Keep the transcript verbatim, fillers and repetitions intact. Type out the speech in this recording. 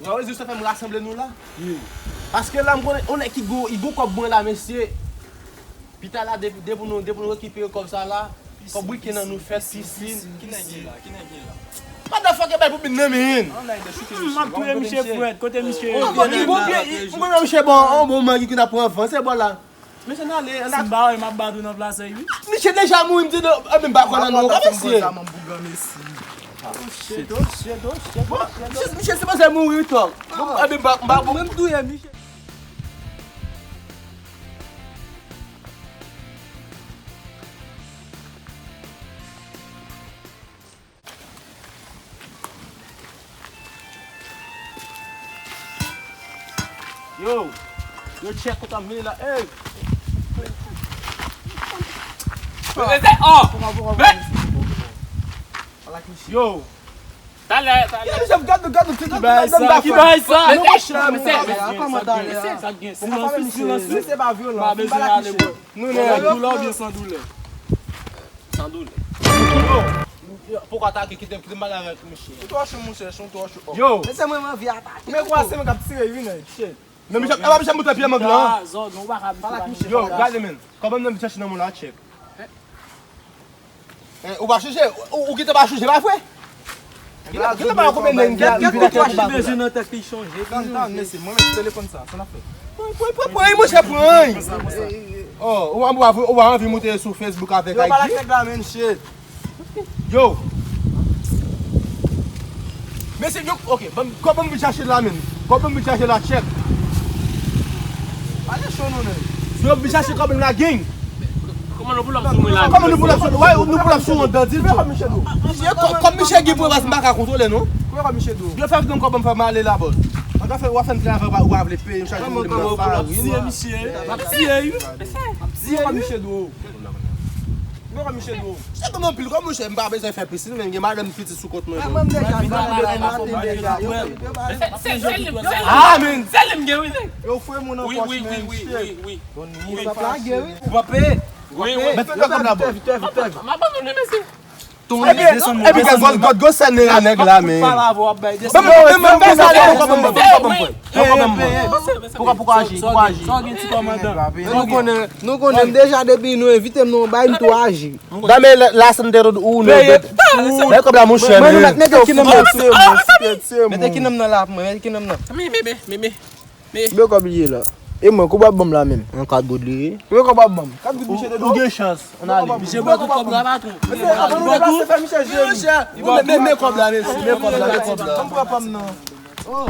Ou wè rezon sa fè m rasanble nou la? Paske la, m konnen, on nèg ki gwo, ki gwo kòb mwen la, mesye. Pita la, depi, depi nou, depi nou rekipere kòb sa la, kòb wikenn nan nou fè pisin. Ki nèg ye la? Ki nèg ye la? Motherfucker, bay pou bin nan, men. M ap touye misye frèt. Kote misye? Bon, bon, bon, bon, misye bon, on bon mangi ki n ap pran van, se bon la. Mesye, n ale, n a. Si m pa wè, m ap bat ou nan plas, wi. Misye deja mouri, m di non, e, men m pa kwè nan nou, mesye. Oh shit, oh shit, oh shit, oh shit. Misye, misye sipoze mouri, wi, tou. Bon, e, men m pa, m pa. Mwen, m touye misye. Yo, yo, check, kòb la vini la. Ey. Yo. Talè, talè. Yo, misye, gad, gad, gad, gad, gad, gad. Ki bagay sa? Ki bagay sa? Yo, monchè, monchè, kòman talè a? Sa k gen? Silans, silans. Misye pa vyolan. Pa bezwen ale, bro. Nou nan doulè oubyen san doulè? San doulè. Yo, poukwa atake, kite, kite m pale avèk misye. Ou twò cho, monchè, son twò cho. Yo. Men se mwen, m anvi atake. Men kwa se mwen k ap tire, wi, nèg. Shit. Men misye, e pa misye m bout pye mank lan. Zòd, non, ou pa ka. Yo, gade, men. Kòman m nan vin chache nan mwen la, check. Eh, ou pa chanje? Ou, ou gentan pa chanje, pa vre? Gentan, gentan pa konbyen nèg ki ap vin ak tèt. Bezwen nan tèt li chanje. Calm down, mesye. Mwen menm telefòn sa, sa n ap fè. Pran, pran, pran, pran, monchè, pran. Oh, ou pa, ou pa, ou pa anvi monte sou Facebook avèk Haiti? Yo, pale ak nèg la, men, shit. Yo. Mesye, yo, ok, ban m, kòb ban m vin chache la, men. Kòb ban m vin chache la, check. Pale cho non, nèg. Yo vin chache kòb la, gang. Kòman nou pull up sou mwen la? Kòman nou pull up sou, wè, nou pull up sou yon dan di l tou. Kòb misye dou. Misye, kò-, kòb misye gen pou baz, m pa ka kontwole, non. Kòb misye dou. Yo fè vin kòb m fè m ale la, bòs. An ka fè, w ap fè m travay, w ap vle peye, m chache moun nan farin. Tiye misye. M ap tiye, wi. M ap tiye, kòb misye dou. Yo, kòb misye dou. Se kòm anpil, kòm monchè, m pa bezwen fè pisin, men gen madanm pitit sou kont mwen. Mwen deja, mwen deja, mwen deja. Ah, men. Se li m gen, wi, nèg. Yo, fwe moun an pòch, men, shit. Wi, wi, wi. Ou p ap lage, wi. Ou p ap peye. Wi, wi. Men fè kòb la, bò. Vite, vite, vite. M abandone, mesye. Epi, epi, gòt, gòt, gòt sèl nèg la, nèg la, men. Ban m, ban m, ban m, ban m, ban m, ban m, ban m, ban m. Poukwa, poukwa aji, poukwa aji. Sa w gen, ti kòmandan? Nou konnen, nou konnen m deja, depi nou envite m nan yon bay, m tou aji. Dame la, la sante ou, ou, nou. Bay kòb la, monchè, men. Mete kinanm nan. Mete kinanm nan la pou mwen, mete kinanm nan. Men, men, men, men, men. Men kòb li ye la. E mwen, kòb w ap ban m la menm? Yon kat goud li ye. Men kòb w ap ban m? Kat goud misye te do. Ou gen chans. Ann ale. Misye bò tout kòb la, patwon. Misye, ann nou deplase, fè misye jwe. Men, men, men kòb la, men, men kòb la, men kòb la. Ban m pran pa m nan. Oh.